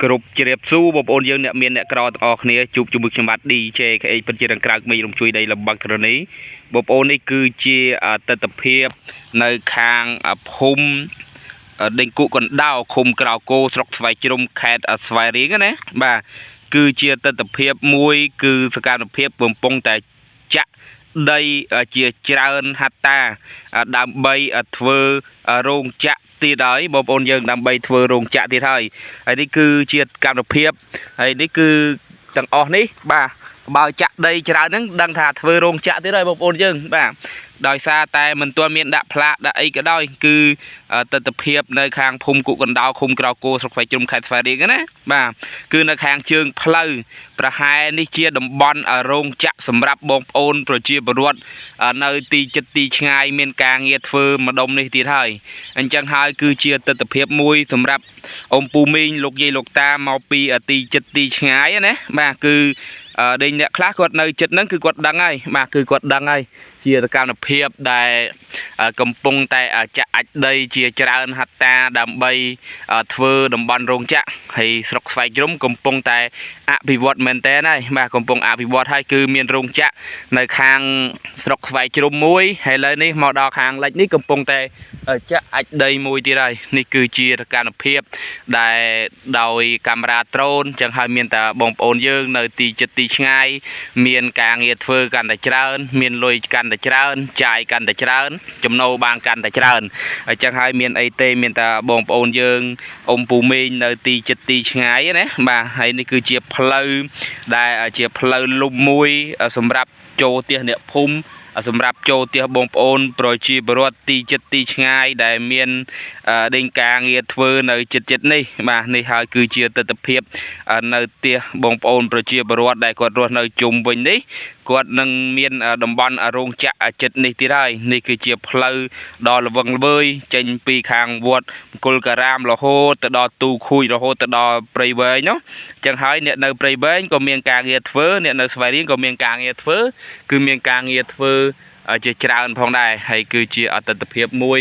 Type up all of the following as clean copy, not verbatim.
គ្រប់ជ្រាបសួរបងប្អូនយើងអ្នកមានអ្នកក្រទាំងអស់គ្នាជួបជាមួយខ្ញុំបាទ DJKH ពិតជារងក្រៅក្មេងរំជួយដីលំបាក់ធរណីបងប្អូននេះគឺជាទិដ្ឋភាពនៅខាងភូមិដេញគក់កណ្ដោឃុំក្រៅគោស្រុកស្វាយជ្រុំខេត្តស្វាយរៀងណាបាទគឺជាទិដ្ឋភាពមួយគឺសកម្មភាពកំពុងតែចាក់ដីជាច្រើនហត្តាដើម្បីធ្វើរោងចក្រទៀតហើយបងប្អូនយើងដើម្បីធ្វើរោងចក្រទៀតហើយហើយនេះគឺជាកម្មភាពហើយនេះគឺទាំងអស់នេះបាទបើចាក់ដីច្រើនហ្នឹងដឹងថាធ្វើរោងចក្រទៀតហើយបងប្អូនយើងបាទដោយសារតែមិនទាន់មានដាក់ផ្លាកដាក់អីក៏ដោយគឺទិដ្ឋភាពនៅខាងភូមិគុកកណ្ដោឃុំក្រៅគោស្រុកស្វាយជ្រុំខេត្តស្វាយរៀងណាបាទគឺនៅខាងជើងផ្លូវប្រហែលនេះជាតំបន់រោងចក្រសម្រាប់បងប្អូនប្រជាពលរដ្ឋនៅទីជិតទីឆ្ងាយមានការងារធ្វើម្ដុំនេះទៀតហើយអញ្ចឹងហើយគឺជាទិដ្ឋភាពមួយសម្រាប់អ៊ំពូមីងលោកយាយលោកតាមកពីទីជិតទីឆ្ងាយណាបាទគឺដេញអ្នកខ្លះគាត់នៅចិត្តហ្នឹងគឺគាត់ដឹងហើយបាទគឺគាត់ដឹងហើយជាសកម្មភាពដែលកំពុងតែចាក់អាចដីជាច្រើនហត្តាដើម្បីធ្វើតំបន់រោងចក្រហើយស្រុកស្វាយជ្រុំកំពុងតែអភិវឌ្ឍមែនតើហើយបាទកំពុងអភិវឌ្ឍហើយគឺមានរោងចក្រនៅខាងស្រុកស្វាយជ្រុំមួយហើយឥឡូវនេះមកដល់ខាងលិចនេះកំពុងតែចាក់អាចដីមួយទៀតហើយនេះគឺជាសកម្មភាពដែលដោយកាមេរ៉ាដ្រូនចឹងហើយមានតែបងប្អូនយើងនៅទីជិតទីឆ្ងាយមានការងារធ្វើកាន់តែច្រើនមានលុយកាន់តែច្រើនចាយកាន់តែច្រើនចំណូលបានកាន់តែច្រើនអញ្ចឹងហើយមានអីទេមានតែបងប្អូនយើងអ៊ំពូមីងនៅទីជិតទីឆ្ងាយណាបាទហើយនេះគឺជាផ្លូវដែលជាផ្លូវលំមួយសម្រាប់ចូលផ្ទះអ្នកភូមិសម្រាប់ចូលផ្ទះបងប្អូនប្រជាពលរដ្ឋទីជិតទីឆ្ងាយដែលមានដេញការងារធ្វើនៅជិតៗនេះបាទនេះហើយគឺជាទិដ្ឋភាពនៅផ្ទះបងប្អូនប្រជាពលរដ្ឋដែលគាត់រស់នៅជុំវិញនេះគាត់នឹងមានតំបន់រោងចក្រចិត្តនេះទៀតហើយនេះគឺជាផ្លូវដ៏ល្វឹងល្វើយចេញពីខាងវត្តមង្គលការាមរហូតទៅដល់ទូខូចរហូតទៅដល់ព្រៃវែងនោះចឹងហើយអ្នកនៅព្រៃវែងក៏មានការងារធ្វើអ្នកនៅស្វាយរៀងក៏មានការងារធ្វើគឺមានការងារធ្វើជាច្រើនផងដែរហើយគឺជាអតិថិភាពមួយ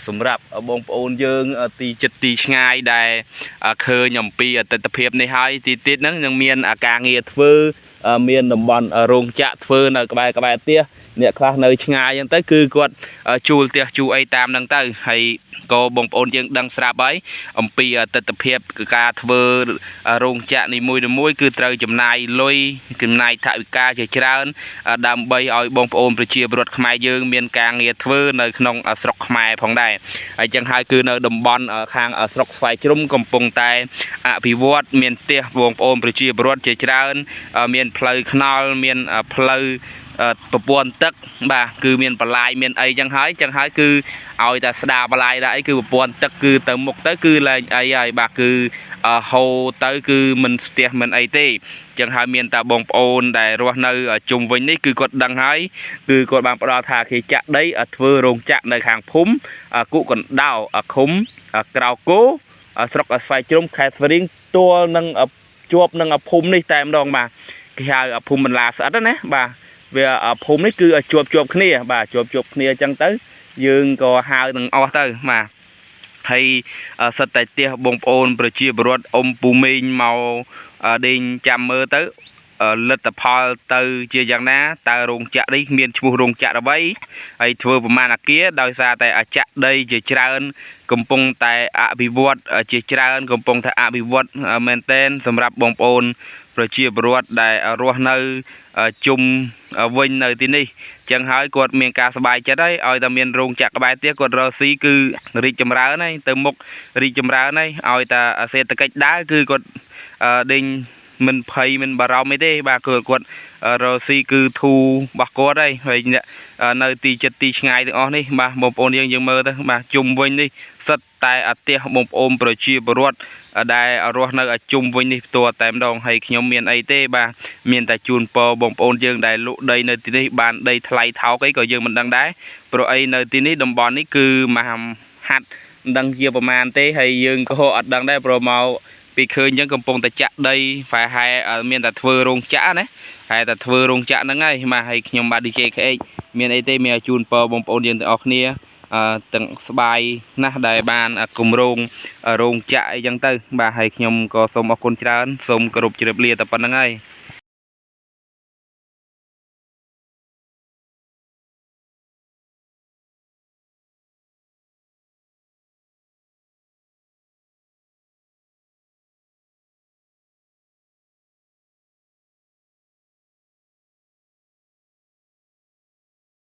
សម្រាប់បងប្អូនយើងទីជិតទីឆ្ងាយដែលឃើញអំពីអតិថិភាពនេះហើយទីទៀតហ្នឹងនឹងមានការងារធ្វើមានតំបន់រោងចក្រធ្វើនៅក្បែរផ្ទះអ្នកខ្លះនៅឆ្ងាយអញ្ចឹងទៅគឺគាត់ជួលផ្ទះជួលអីតាមហ្នឹងទៅហើយក៏បងប្អូនយើងដឹងស្រាប់ហើយអំពីទិដ្ឋភាពគឺការធ្វើរោងចក្រនីមួយៗគឺត្រូវចំណាយលុយចំណាយថវិកាជាច្រើនដើម្បីឲ្យបងប្អូនប្រជាពលរដ្ឋខ្មែរយើងមានការងារធ្វើនៅក្នុងស្រុកខ្មែរផងដែរហើយចឹងហើយគឺនៅតំបន់ខាងស្រុកស្វាយជ្រុំកំពុងតែអភិវឌ្ឍមានផ្ទះបងប្អូនប្រជាពលរដ្ឋជាច្រើនមានផ្លូវថ្នល់មានផ្លូវប្រព័ន្ធទឹកបាទគឺមានបន្លាយមានអីចឹងហើយចឹងហើយគឺឲ្យតែស្ដារបន្លាយដែរអីគឺប្រព័ន្ធទឹកគឺទៅមុខទៅគឺលែងអីហើយបាទគឺហូរទៅគឺមិនស្ទះមិនអីទេចឹងហើយមានតែបងប្អូនដែលរស់នៅជុំវិញនេះគឺគាត់ដឹងហើយគឺគាត់បានផ្ដល់ថាគេចាក់ដីធ្វើរោងចក្រនៅខាងភូមិគុកកណ្ដោឃុំក្រៅគោស្រុកស្វាយជ្រុំខេត្តស្វាយរៀងទួលនឹងជាប់នឹងភូមិនេះតែម្ដងបាទគេហៅភូមិបន្លាស្អិតណាបាទវាភូមិនេះគឺជាប់គ្នាបាទជាប់គ្នាអញ្ចឹងទៅយើងក៏ហៅនឹងអស់ទៅបាទហើយសិតតែផ្ទះបងប្អូនប្រជាពលរដ្ឋអ៊ំពូមីងមកដេញចាំមើលទៅលទ្ធផលទៅជាយ៉ាងណាតើរោងចក្រនេះមានឈ្មោះរោងចក្រអ្វីហើយធ្វើប្រមាណអាគារដោយសារតែចាក់ដីជាច្រើនកំពុងតែអភិវឌ្ឍជាច្រើនកំពុងតែអភិវឌ្ឍមែនតែនសម្រាប់បងប្អូនប្រជាពលរដ្ឋដែលរស់នៅជុំវិញនៅទីនេះចឹងហើយគាត់មានការសប្បាយចិត្តហើយឲ្យតែមានរោងចក្រក្បែរផ្ទះគាត់រកស៊ីគឺរីកចម្រើនហើយទៅមុខរីកចម្រើនហើយឲ្យតែសេដ្ឋកិច្ចដើរគឺគាត់ដេញមិនភ័យមិនបារម្ភអីទេបាទគឺគាត់រកស៊ីគឺធូររបស់គាត់ហើយហើយអ្នកនៅទីជិតទីឆ្ងាយទាំងអស់នេះបាទបងប្អូនយើងមើលទៅបាទជុំវិញនេះសិតតែអាផ្ទះបងប្អូនប្រជាពលរដ្ឋដែលរស់នៅឲ្យជុំវិញនេះផ្ទាល់តែម្ដងហើយខ្ញុំមានអីទេបាទមានតែជូនពរបងប្អូនយើងដែលលក់ដីនៅទីនេះបានដីថ្លៃថោកអីក៏យើងមិនដឹងដែរព្រោះអីនៅទីនេះតំបន់នេះគឺមហាហាត់មិនដឹងជាប្រមាណទេហើយយើងក៏អត់ដឹងដែរព្រោះមកពីឃើញអញ្ចឹងកំពុងតែចាក់ដីប្រហែលមានតែធ្វើរោងចក្រណាហើយតែធ្វើរោងចក្រហ្នឹងហើយបាទហើយខ្ញុំបាទ DJKH មានអីទេមានឲ្យជូនពរបងប្អូនយើងទាំងអស់គ្នា ទាំងស្បាយណាស់ដែលបានគម្រោងរោងចក្រអីចឹងទៅបាទហើយខ្ញុំក៏សូមអរគុណច្រើនសូមគោរពជម្រាបលាតែប៉ុណ្្នឹងហើយ។